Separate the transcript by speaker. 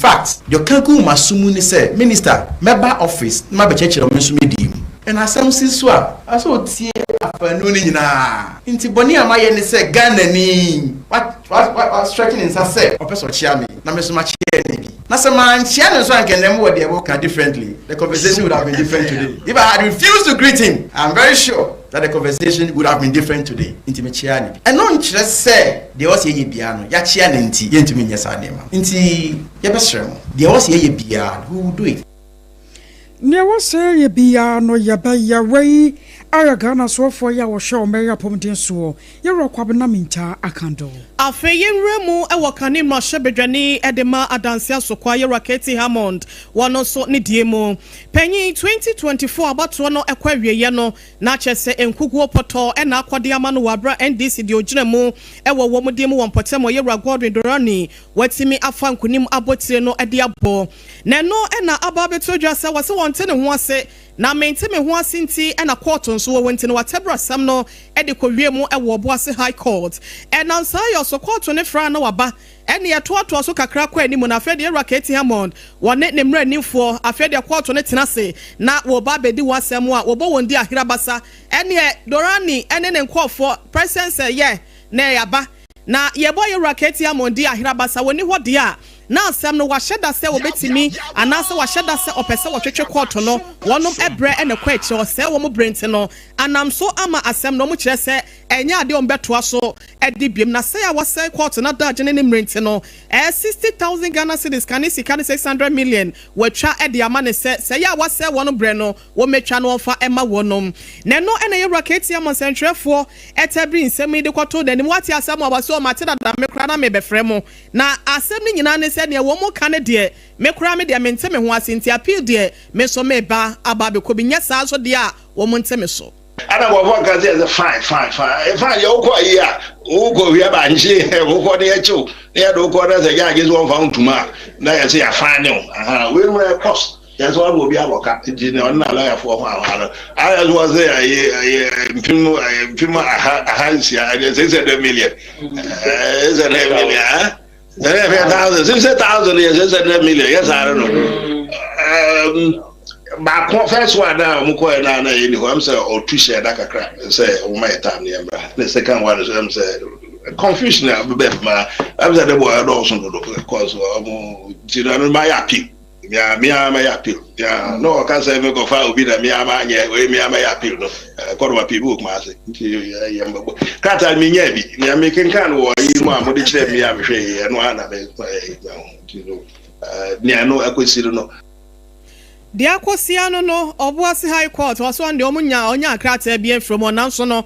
Speaker 1: Fact, deɛ ɔka gu m'aso mu ne sɛ, "Minister, mɛba office na mabɛkyerɛkyerɛ me nso medi mu." Ɛna asɛm si so a, asɛ otie afanu no nyinaa. Nti bɔne a mayɛ ne sɛ Ghanani wa stretch ne nsa sɛ ɔpɛ sɛ ɔkyea me na me nso makyea ne bi. Na sɛ mankyea ne nso anka nnɛ wɔ deɛ wɔka differently. The conversation would have been different today. If I had refused to greet him, I'm very sure that the conversation would have been different today. Nti mekyea ne bi. Ɛno nkyerɛ sɛ deɛ ɔsɛ yɛyɛ biara no, yɛakyea ne nti yɛntumi nyɛ saa nneɛma. Nti yɛbɛsrɛ mo, deɛ ɔsɛ yɛyɛ biara no, we will do it.
Speaker 2: Nea wɔsɛ yɛ biara no yɛbɛyɛ. Wei ayɛ Ghana soɔfoɔ yi a wɔhwɛ ɔmɛyɛ apɔmuden soɔ, yɛwura Kwabena Mintah Akandoh.
Speaker 3: Afei yɛnwura mu wɔ kane mmarahyɛbadwani de ma Adanse Asokwa, yɛwura K T Hammond, wɔno nso ne die mu panyin. 2024 abatoɔ no ɛkɔ awieeɛ no, na kyerɛ sɛ nkuguo pɔtɔ ɛna akɔde ama no wɔ abera NDC deɛ ogyina mu ɛwɔ wɔn deɛ mu wɔ mpɔtam, yɛwura Godwin Dorani, watumi afa nkunim abɔtire no de abɔ. Na ɛno ɛna aba abɛto dwa sɛ wɔsɛ wɔnte ne ho ase, na mente me ho ase nti ɛna court nso wɔ nti no watɛbrɛ asɛm no ɛde kɔwie mu ɛwɔ Ɔboase High Court. Ɛnam saa yɛ ɔso court ne fra na waba ɛne yɛtoatoa so kakra kɔ anim. Na afei deɛ, yɛwura K T Hammond wɔne ne mmerɛ afei deɛ court no tena ase na wɔba abɛdi wɔn asɛm a wɔbɔ wɔn di ahirabasa. Ɛneɛ Dorani ɛne ne nkɔɔfoɔ presence yɛ na ɛyaba na yɛbɔ yɛwura K T Hammond di ahirabasa wɔni hɔ deɛ a, na asɛm no wahyɛ da sɛ wɔbɛtumi anaasɛ wahyɛ da sɛ ɔpɛ sɛ wɔtwetwe kɔɔto no wɔnom ɛbrɛ ɛna kɔ akyerɛ ɔsɛe wɔn brɛ. Nti no anam so ama asɛm no wɔn kyerɛ sɛ ɛnyɛ adeɛ wɔn bɛtoa so ɛde biem. Na sɛ a wɔsɛe kɔɔto na daagye ne ne mmerɛ nti no, ɛyɛ 60,000 Ghana cedis kane sika ne 600 million wɔatwa ɛde ama ne sɛ yɛ a wɔsɛe wɔn brɛ no, wɔmɛtwa no wɔmfa ɛma wɔnom. Na ɛno ɛna yɛwura K T Hammond nsɛntwerɛfoɔ ɛtɛbiri nsɛm yi de kɔto n'anim. Wate asɛm a wɔsɛ ɔmo ate dada, me koraa na mebɛfrɛ mo. Na asɛm no nyinaa ne sɛ deɛ wɔn mu ka ne deɛ, me koraa me deɛ mente me ho ase, nti appeal deɛ, me nso meba aba abɛkɔ bi. Nyɛ saa nso deɛ a, wɔn nte me so.
Speaker 4: Ana nkurɔfoɔ nka sɛ fine, fine, fine, fine. Yɛ wokɔ yi a, wokɔ wia bankye, wokɔ ne yɛkyew ne yɛde wokɔ na sɛ yɛagye sɛ wɔmfa wo ntoma a, na yɛ sɛ yɛafine ne wo. Aha wei mu yɛ cost yɛ sɛ wɔma obi abɔka. Nti na ɔne na lɔyafoɔ ho ahoa no ayɛ so wɔ sɛ ɛyɛ mpem 600, ɛyɛ 600 million, 600 million, ah, ɛyɛ fɛ thousand, 60,000, yɛ 600 million. Yɛ saa no baako. First one na ɔmo kɔɛ na yɛ ni hɔ ɛm sɛ ɔtu hyɛ da kakra sɛ ɔmo ma yɛ time ne yɛ mbra. Ne second one so ɛm sɛ confusion a bɛbɛ ma ɛm sɛ de bɔ ɛdɔɔso dodo cause ɔmo ti na no ma yɛ appeal, mia ma yɛ appeal mia na ɔka sɛ mi kɔfa obi na mia ma nyɛ oye, mia ma yɛ appeal no kɔdɔm appeal bi wɔ kuma ase. Nti yɛ mbɛbɔ krataa mi nya bi nea mi kenkan wɔ yi mu a mo de kyerɛ mi a mehwɛ yi, ɛno ana mi ɛɛ nti no nea no ɛkɔsi no.
Speaker 3: Deɛ akɔsia no, Ɔboase High Court ɔso deɛ ɔmo nya ɔnya krataa bi afiri mu, ɔnam so no.